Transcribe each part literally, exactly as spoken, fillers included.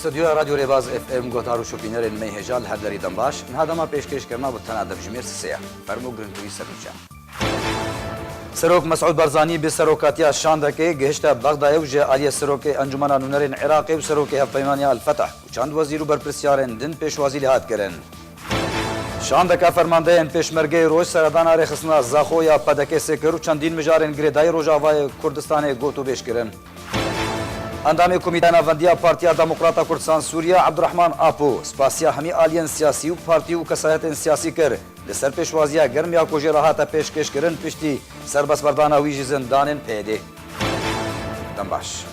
Stûdyoya Radyo Rêbaz F M, guhdar û şopînerên me yê hêja li her derî dem baş. Niha dema pêşkêşkirina bultena demjimêr sisê ye. Fermo girintî wî ser nûçe. Serok Mesûd Barzanî bi serokatiya şandekê gihişte Bexdayê û ji aliyê Serokê Encûmena Nûnerên Iraqê û Serokê Hevpeymaniya El-Fetah û çend wezîr û berpirsyarên din pêşwazî lê hat kirin. Şandeke fermandeyên Pêşmergeyê Roj seredana rêxistina Zaxo ya P D K S'ê kir û çendîn mijarên girêdayî Rojavayê Kurdistanê gotûbêj kirin. Endamê Komîteya Navendî ya Partiya Demokrata Kurdistan Sûriye Abdurrahman Apo spasiya hemî aliyên siyasî û partî û kesayetên siyasî kir, li ser pêşwaziya germ ya ku jê re hate pêşkêşkirin piştî serbestberdana wî ji zindanên P Y D'ê. Dem baş.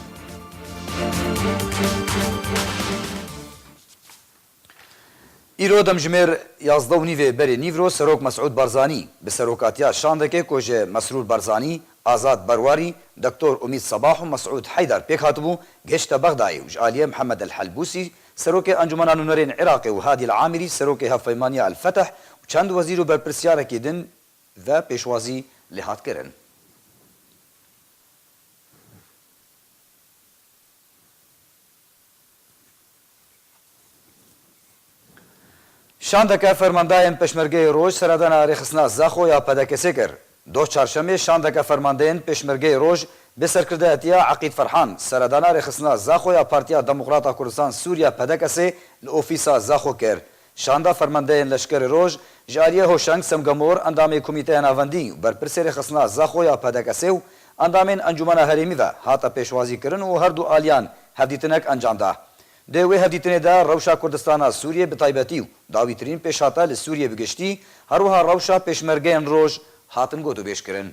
Îro demjimêr yazdeh û nîvê berê nîvro Serok Mesûd Barzanî bi serokatiya şandekê ku ji Mesrûr Barzanî, Azad Berwarî, Doktor Umîd Sebah û Mesûd Heydar pêk hatibû, gihişte Bexdayê û ji aliyê Mihemed El Helbûsî, Serokê Encûmena Nûnerên Iraqê û Hadî El Amîrî, Serokê Hevpeymaniya El Feteh û çend wezîr û berpirsyarekî din ve pêşwazî lê hat kirin. Şandeke fermandayên Pêşmergeyê Roj seredana rêxistina Zaxo ya P D K S'ê kir. Doh çarşemê şandeke fermandeyên Pêşmergeyê Roj bi serkirdayetiya Eqîd Ferhan seredana rêxistina Zaxo ya Partiya Demokrata Kurdistan Sûriye P D K S'ê li ofîsa Zaxo kir. Şanda fermandeyên Leşkerê Roj ji aliyê Hoşeng Semgemor, endamê Komîteya Navendî û berpirsê rêxistina Zaxo ya P D K S'ê û endamên Encûmena Herêmî ve hate pêşwazîkirin û her du aliyan hevdîtinek encam da. Di wê hevdîtinê de rewşa Kurdistana Sûriyê bi taybetî û dawîtirîn pêşhate li Sûriyê bi giştî, her wiha rewşa Pêşmergeyên Roj hatin gotûbêjkirin.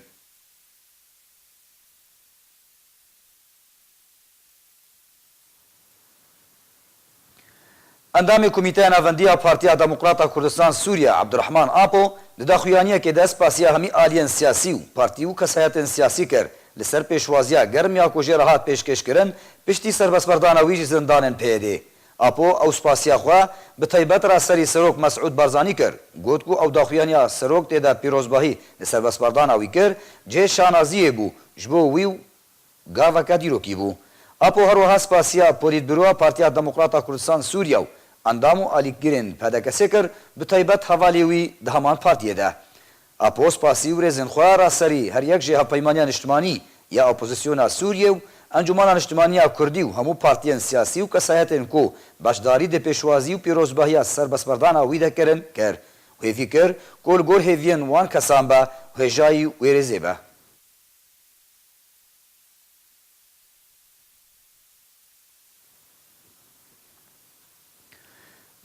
Endamê Komîteya Navendî ya Partiya Demokrata Kurdistan Sûriye Abdurrahman Apo di daxuyaniyekê de spasiya hemî aliyên siyasî û partî û kesayetên siyasî kir, li ser pêşwaziya germ ya ku jê re hat pêşkêşkirin piştî serbestberdana wî ji zindanên P Y D'ê. Apo ew spasiya xwe bi taybet re serî Serok Mesûd Barzanî kir, got ku ew daxuyaniya Serok tê de pîrozbahî li serbestberdana wî kir, cihê şanaziyê bû ji bo wî û gaveke dîrokî bû. Apo her wiha spasiya Polîtbîroya Partiya Demokrata Kurdistan Sûriye û endam û alîgirên P D K S'ê kir, bi taybet hevalê wî di heman partiyê de. Apo spasî û rêzên xwe raserî her yek ji Hevpeymaniya Niştimanî ya Opozisyona Sûriyê û Encûmena Niştimanî ya Kurdî û hemû partiyên siyasî û kesayetên ku beşdarî di pêşwazî û pîrozbahiya serbestberdana wî de kirin, kir. Hêvî kir ku li gor hêviyên wan kesan be û hêjayî wê rêzê be.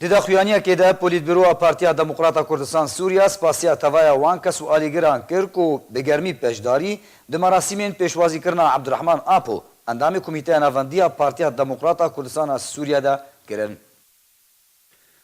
Di daxuyaniyekê de Polîtbîroya Partiya Demokrata Kurdistan Sûriya spasiya tevaya wan kes û alîgiran kir ku bi germî beşdarî di merasîmên pêşwazîkirina Abdurrahman Apo, endamê Komîteya Navendî ya Partiya Demokrata Kurdistana Sûriye de kirin.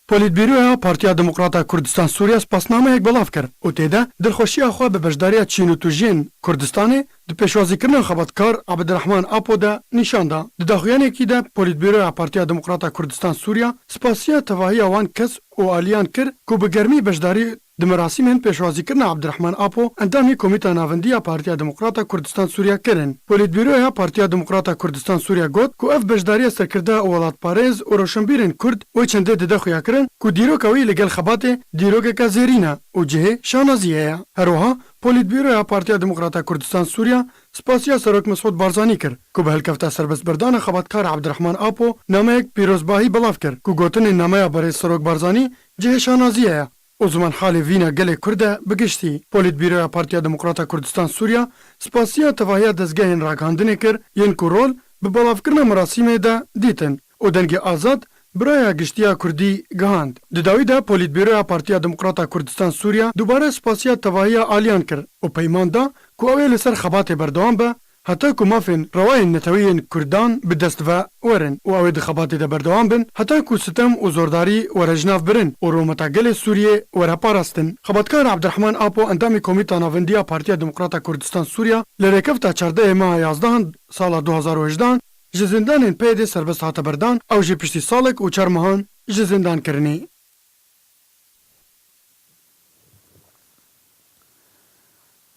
Polîtbîroya Partiya Demokrata Kurdistan Sûriye spasnameyek belav kir û tê de dilxweşiya xwe bi beşdariya çîn û tûjiyên Kurdistanê di pêşwazîkirina xebatkar Abdirehman Apo de nîşan da. Di daxuyanekî de Polîtbîroya Partiya Demokrata Kurdistan Sûriye spasiya tevahiya wan kes û aliyan kir ku bi germî beşdarî di merasîmên pêşwazîkirina Abdirehman Apo, endamî Komîta Navendî ya Partiya Demokrata Kurdistan Sûriye kirin. Polîtbîroya Partiya Demokrata Kurdistan Sûriye got ku ev beşdariya serkirde û welatparêz û roşenbîrên Kurd wê çendê dide xuya kirin ku dîroka wî li gel xebatê dîrokeke zêrîn e û cihê şanaziyê ye. Her wiha Polîtbîroya Partiya Demokrata Kurdistan Sûriye spasiya Serok Mesûd Barzanî kir ku bi hilkefta serbestberdana xebatkar Abdirehman Apo nameyek pîrozbahî belav kir ku gotinên nameya Berêz Serok Barzanî cihê şanaziyê ye û ziman halê vîna gelê Kurd e bi giştî. Polîtbîroya Partiya Demokrata Kurdistan Sûriya spasiya tevahiya dezgehên ragihandinê kir yên ku rol bi belavkirina merasîmê de dîtin û dengê azad bi raya giştî ya Kurdî gihand. Di dawî de Polîtbîroya Partiya Demokrata Kurdistan Sûriya dubare spasiya tevahiya aliyan kir û peyman da ku ew ê li ser xebatê berdewam be, heta ku mafên rewayên netewî yên Kurdan bi dest ve werin û ew ê di xebatê de berdewam bin, heta ku sitem û zordarî were ji nav birin û rûmeta gelê Sûriyê were parastin. Xebatkar Abdirehman Apo, endamê Komîta Navendî ya Partiya Demokrata Kurdistan Sûriya, li rêkefta çardehê meha yazdehan sala du hazar û hejdehan ji zindanên P Y D'ê serbest hate berdan, ew jî piştî salek û çar mehan ji zindan kirinê.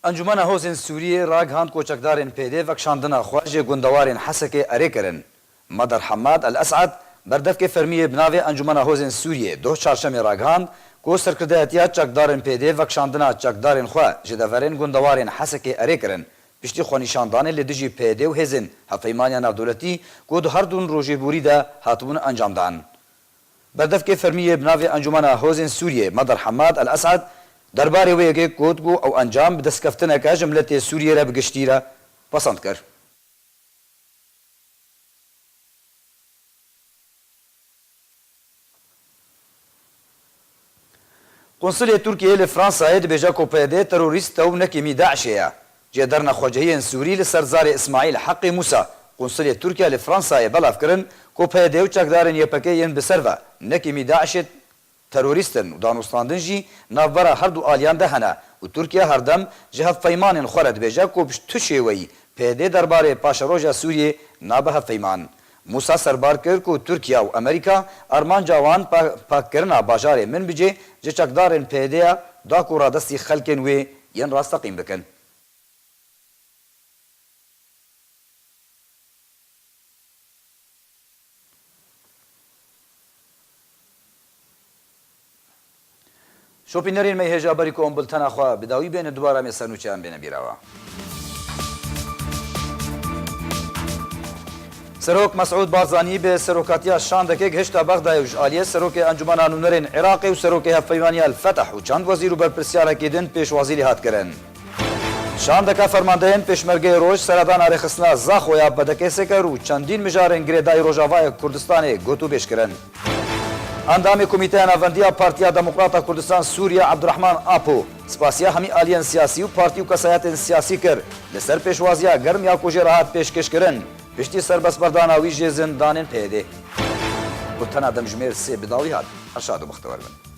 Encûmena Hozên Sûriyê ragihand ku çekdarên P Y D'ê vekişandina xwe ji gundewarên Hesekê erê kirin. Medar Hemad El Esad, Berdevkê fermî yê bi navê Encûmena Hozên Sûriyê doh çarşemê ragihand ku serkirdayetiya çekdarên P Y D'ê vekişandina çekdarên xwe ji deverên gundewarên Hesekê erê kirin, piştî xwenîşandanê li dijî P Y D û hêzên hevpeymaniya navdewletî ku di her du rojê borî de hatibûn encamdan. Berdevkê fermî yê bi navê Encûmena Hozên Sûriyê Medar Hemad El Esad derbarê wê yekê got ku ew encam bi destkeftineke ji miletê Sûriyê re bi giştî re pesend kir. Qunsulê Tirkiyeyê li Fransayê dibêje ku P Y D terorîst e û ne kêmî DAIŞê ye. Cêderna xwecihiyên Sûrî li ser zarê Îsmaîl Heqê Mûsa, qunsulê Tirkiye li Fransayê belav kirin ku P Y D û çekdarên Y P G yên bi ser ve ne kêmî DAIŞê terorîst in û danûstandin jî navbera her du aliyan de hene û Tirkiye herdem ji hevpeymanên xwe re dibêje ku bi tu şêweyî P Y D derbarê paşeroja Sûriyê nabe hevpeyman. Mûsa serbar kir ku Tirkiye û Amerîka armanca wan pa-, pakkirina bajarê Minbicê ji çekdarên P Y D ye, da ku radestî xelkên wê yên rasteqîn bikin. Şopînerên me hêja berî ku em bultena xwe bi dawî bêne, dubara em ê ser nûçeyan bêne bîra we. Serok Mesûd Barzanî bi serokatiya şandekê gihişta Bexdayê û ji aliyê Serokê Encûmena Nûnerên Iraqê û Serokê Hevpeymaniya El Fetah û çend wezîr û berpirsyarek din pêşwazî lê hat kirin. Şandeka fermandeyên Pêşmergeyê Roj seredana rêxistina Zaxoya P D K S K û çendîn mijarên girêdayî Rojavayê Kurdistanê gotûbêj kirin. Endamê Komîteya Navendî ya Partiya Demokrata Kurdistan Sûriye Abdurrahman Apo spasiya hemî aliyên siyasî û partî û kesayetên siyasî kir li ser pêşwaziya germ ya ku jê re hat pêşkêşkirin piştî serbestberdana wî ji zindanên P Y D. Bultena demjimêr sê bi dawî hat. Her şad û bextewar bin.